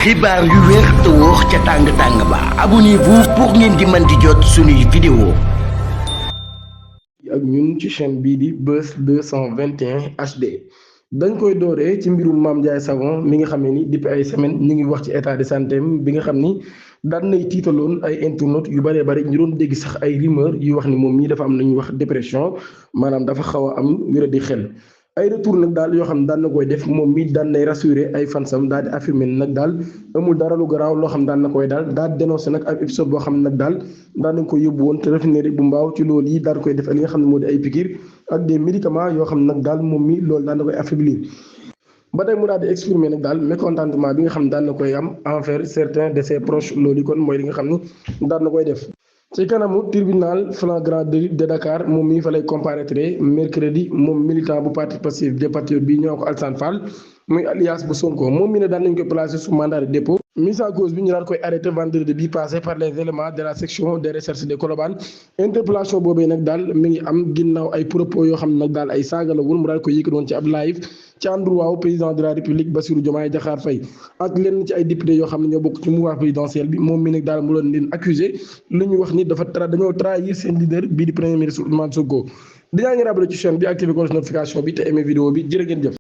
xibaar yu wér te wóor ca tàng-tàng ba abonnez-vous pour ngeen di mën di jot suñuy vidéo ak ñun ci chaîne bii di Buzz 221 HD dañ koy dooree ci mbirum Mame Ndiaye Savon mi nga xam ne ni depuis ay semaine ñu ngi wax ci état de santé bi nga xam ni daan nay tiitaloon ay internautes yu bëree bëri ñu doon dégg sax ay rumeur yu wax ni moom mii dafa am lu ñuy wax dépression maanaam dafa xaw a am wéradi xel. ay retour nag daal yoo xam ne daan na koy def moom mii daan nay rassuré ay fansam daal di affirmé nag daal amul dara lu garaaw loo xam daan na koy daal dénoncé nag ak épisode boo xam ne nag daal daan nañ ko yóbbu woon te raffinerie bu mbaaw ci loolu yi daal koy def li nga xam ne moo di ay piqûre ak des médicaments yoo xam ne nag daal moom mi loolu daan na koy affaiblir. ba tey mu daal di exprimer nag daal mécontentement bi nga xam ne daan na koy am envers certains de ses proches loolu yi kon mooy li nga xam ne daan na koy def. ci kanamu tribunal flagrant délit de Dakar moom mii fa lay comparaître mercredi moom militant bu parti Pastef des patriotes bi ñoo ko Alassane Fall muy alias bu Sonko moom mi ne daan nañ koy placé sous mandat de dépôt mise en cause bi ñu daan koy arrêté vendredi bi passé par les éléments de la section des recherches de Colobane interpellation boobee nag daal mi ngi am ginnaaw ay propos yoo xam ne nag daal ay saaga la woon mu daal koy yëkkat woon ci ab live ci endroit président de la république Bassirou Diomaye Diakhar Faye ak lenn ci ay député yoo xam ne ñoo bokk ci mouvance présidentielle bi moom mi nag daal mu doon leen accusé lu ñu wax ni dañoo trahir seen leader bii di premier ministre Ousmane Sonko dinaa ngi rabale ci chaîne bi activé cloche notification bi te aimé vidéo bi jërë ngeen jëf